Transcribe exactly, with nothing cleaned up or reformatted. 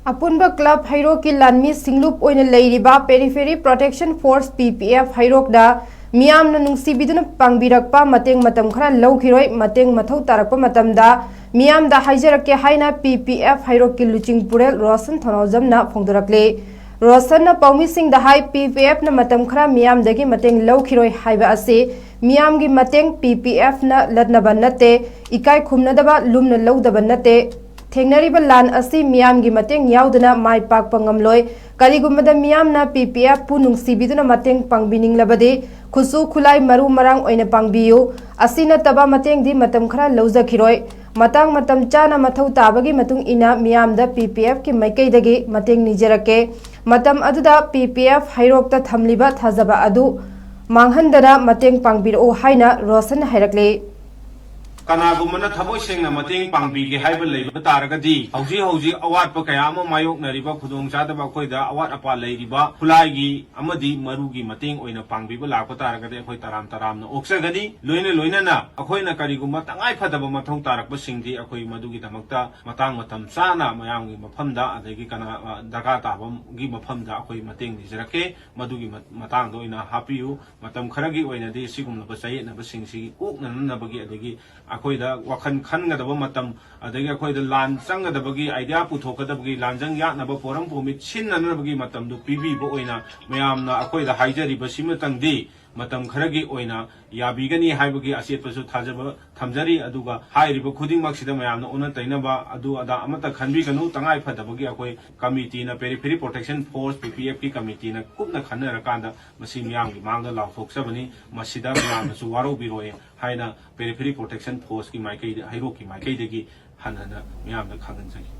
ꯑꯄꯨꯟꯕ ꯀ꯭ꯂꯕ ꯍꯩꯔꯣꯛꯀꯤ ꯂꯥꯟꯃꯤ ꯁꯤꯡꯂꯨꯞ ꯑꯣꯏꯅ ꯂꯩꯔꯤꯕ Periphery Protection Force, P P F, ꯍꯩꯔꯣꯛꯅ ꯃꯤꯌꯥꯝꯅ ꯅꯨꯡꯁꯤꯕꯤꯗꯨꯅ ꯄꯥꯡꯕꯤꯔꯛꯄ ꯃꯇꯦꯡ ꯃꯇꯝ ꯈꯔ ꯂꯧꯈꯤꯔꯣꯏ, ꯃꯇꯦꯡ ꯃꯊꯧ ꯇꯥꯔꯛꯄ ꯃꯇꯝꯗ ꯃꯤꯌꯥꯝꯗ ꯍꯥꯏꯖꯔꯛꯀꯦ ꯍꯥꯏꯅ P P F ꯍꯩꯔꯣꯛꯀꯤ ꯂꯨꯆꯤꯡ ꯄꯨꯔꯦꯜ ꯔꯣꯁꯟ ꯊꯧꯅꯥꯎꯖꯝꯅ ꯐꯣꯡꯗꯣꯔꯛꯂꯤ꯫ ꯔꯣꯁꯟꯅ ꯄꯥꯎꯃꯤꯁꯤꯡꯗ ꯍꯥꯏ, P P Fꯅ ꯃꯇꯝ ꯈꯔ ꯃꯤꯌꯥꯝꯗꯒꯤ ꯃꯇꯦꯡ ꯂꯧꯈꯤꯔꯣꯏ ꯍꯥꯏꯕ ꯑꯁꯤ ꯃꯤꯌꯥꯝꯒꯤ ꯃꯇꯦꯡ P P Fꯅ ꯂꯠꯅꯕ ꯅꯠꯇꯦ, ꯏꯀꯥꯏ ꯈꯨꯝꯅꯗꯕ ꯂꯨꯝꯅ ꯂꯧꯗꯕ ꯅꯠꯇꯦ꯫ ꯊꯦꯡꯅꯔꯤꯕ ꯂꯥꯟ ꯑꯁꯤ ꯃꯤꯌꯥꯝꯒꯤ ꯃꯇꯦꯡ ꯌꯥꯎꯗꯅ ꯃꯥꯏ ꯄꯥꯛꯄ ꯉꯝꯂꯣꯏ꯫ ꯀꯔꯤꯒꯨꯝꯕꯗ ꯃꯤꯌꯥꯝꯅ P P Fꯄꯨ ꯅꯨꯡꯁꯤꯕꯤꯗꯨꯅ ꯃꯇꯦꯡ ꯄꯥꯡꯕꯤꯅꯤꯡꯂꯕꯗꯤ ꯈꯨꯠꯁꯨ ꯈꯨꯠꯂꯥꯏ ꯃꯔꯨ ꯃꯔꯥꯡ ꯑꯣꯏꯅ ꯄꯥꯡꯕꯤꯌꯨ꯫ ꯑꯁꯤ ꯅꯠꯇꯕ ꯃꯇꯦꯡꯗꯤ ꯃꯇꯝ ꯈꯔ ꯂꯧꯖꯈꯤꯔꯣꯏ꯫ ꯃꯇꯥꯡ ꯃꯇꯝ ꯆꯥꯅ ꯃꯊꯧ ꯇꯥꯕꯒꯤ ꯃꯇꯨꯡ ꯏꯟꯅ ꯃꯤꯌꯥꯝꯗ P P Fꯀꯤ ꯃꯥꯏꯀꯩꯗꯒꯤ ꯃꯇꯦꯡ ꯅꯤꯖꯔꯛꯀꯦ꯫ ꯃꯇꯝ ꯑꯗꯨꯗ P P F ꯍꯩꯔꯣꯛꯇ ꯊꯝꯂꯤꯕ ꯊꯥꯖꯕ ꯑꯗꯨ ꯃꯥꯡꯍꯟꯗꯅ ꯃꯇꯦꯡ ꯄꯥꯡꯕꯤꯔꯛꯎ ꯍꯥꯏꯅ ꯔꯣꯁꯟ ꯍꯥꯏꯔꯛꯂꯤ꯫ ꯀꯅꯥꯒꯨꯝꯕꯅ ꯊꯃꯣꯏ ꯁꯦꯡꯅ ꯃꯇꯦꯡ ꯄꯥꯡꯕꯤꯒꯦ ꯍꯥꯏꯕ ꯂꯩꯕ ꯇꯥꯔꯒꯗꯤ, ꯍꯧꯖꯤꯛ ꯍꯧꯖꯤꯛ ꯑꯋꯥꯠꯄ ꯀꯌꯥ ꯑꯃ ꯃꯥꯌꯣꯛꯅꯔꯤꯕ, ꯈꯨꯗꯣꯡꯆꯥꯗꯕ, ꯑꯩꯈꯣꯏꯗ ꯑꯋꯥꯠ ꯑꯄꯥ ꯂꯩꯔꯤꯕ ꯈꯨꯠꯂꯥꯏꯒꯤ ꯑꯃꯗꯤ ꯃꯔꯨꯒꯤ ꯃꯇꯦꯡ ꯑꯣꯏꯅ ꯄꯥꯡꯕꯤꯕ ꯂꯥꯛꯄ ꯇꯥꯔꯒꯗꯤ ꯑꯩꯈꯣꯏ ꯇꯔꯥꯝ ꯇꯔꯥꯝꯅ ꯑꯣꯛꯆꯒꯅꯤ꯫ ꯂꯣꯏꯅ ꯂꯣꯏꯅꯅ ꯑꯩꯈꯣꯏꯅ ꯀꯔꯤꯒꯨꯝꯕ ꯇꯉꯥꯏ ꯐꯗꯕ ꯃꯊꯧ ꯇꯥꯔꯛꯄꯁꯤꯡꯗꯤ ꯑꯩꯈꯣꯏ ꯃꯗꯨꯒꯤꯗꯃꯛꯇ ꯃꯇꯥꯡ ꯃꯇꯝ ꯆꯥꯅ ꯃꯌꯥꯝꯒꯤ ꯃꯐꯝꯗ, ꯑꯗꯒꯤ ꯀꯅꯥ, ꯗꯔꯀꯥꯔ ꯇꯥꯕꯒꯤ ꯃꯐꯝꯗ ꯑꯩꯈꯣꯏ ꯃꯇꯦꯡ ꯅꯤꯖꯔꯛꯀꯦ꯫ ꯃꯗꯨꯒꯤ ꯃ-, ꯃꯇꯥꯡꯗ ꯑꯣꯏꯅ ꯍꯥꯞꯄꯤꯌꯨ꯫ ꯃꯇꯝ ꯈꯔꯒꯤ ꯑꯣꯏꯅꯗꯤ ꯁꯤꯒꯨꯝꯂꯕ ꯆꯌꯦꯠꯅꯕꯁꯤꯡꯁꯤ ꯀꯣꯛꯅꯅꯕꯒꯤ, ꯑꯗꯒꯤ ꯑꯩꯈꯣꯏꯗ ꯋꯥꯈꯜ ꯈꯟꯒꯗꯕ ꯃꯇꯝ, ꯑꯗꯒꯤ ꯑꯩꯈꯣꯏꯗ ꯂꯥꯟ ꯆꯪꯒꯗꯕꯒꯤ, idea ꯄꯨꯊꯣꯛꯀꯗꯕꯒꯤ, ꯂꯥꯟꯖꯪ ꯌꯥꯠꯅꯕ ꯄꯣꯔꯝ ꯄꯣꯃꯤꯠ ꯁꯤꯟꯅꯅꯕꯒꯤ ꯃꯇꯝꯗꯨ ꯄꯤꯕꯤꯕ ꯑꯣꯏꯅ ꯃꯌꯥꯝꯅ ꯑꯩꯈꯣꯏꯗ ꯍꯥꯏꯖꯔꯤꯕꯁꯤꯃꯇꯪꯗꯤ ꯃꯇꯝ ꯈꯔꯒꯤ ꯑꯣꯏꯅ ꯌꯥꯕꯤꯒꯅꯤ ꯍꯥꯏꯕꯒꯤ ꯑꯆꯦꯠꯄꯁꯨ ꯊꯥꯖꯕ ꯊꯝꯖꯔꯤ꯫ ꯑꯗꯨꯒ ꯍꯥꯏꯔꯤꯕ ꯈꯨꯗꯤꯡꯃꯛꯁꯤꯗ ꯃꯌꯥꯝꯅ ꯑꯣꯟꯅ ꯇꯩꯅꯕ ꯑꯗꯨ ꯑꯗꯥ ꯑꯃꯠꯇ ꯈꯟꯕꯤꯒꯅꯨ꯫ ꯇꯉꯥꯏ ꯐꯗꯕꯒꯤ ꯑꯩꯈꯣꯏ ꯀꯃꯤꯇꯤꯅ, Periphery Protection Force, P P Fꯀꯤ ꯀꯃꯤꯇꯤꯅ ꯀꯨꯞꯅ ꯈꯟꯅꯔꯀꯥꯟꯗ ꯃꯁꯤ ꯃꯤꯌꯥꯝꯒꯤ ꯃꯥꯡꯗ ꯂꯥꯎꯊꯣꯛꯆꯕꯅꯤ꯫ ꯃꯁꯤꯗ ꯃꯌꯥꯝꯅꯁꯨ ꯋꯥꯔꯧꯕꯤꯔꯣꯏ ꯍꯥꯏꯅ Periphery Protection Forceꯀꯤ ꯃꯥꯏꯀꯩꯗ, ꯍꯩꯔꯣꯛꯀꯤ ꯃꯥꯏꯀꯩꯗꯒꯤ ꯍꯟꯅ ꯍꯟꯅ ꯃꯤꯌꯥꯝꯗ ꯈꯪꯍꯟꯖꯔꯤ꯫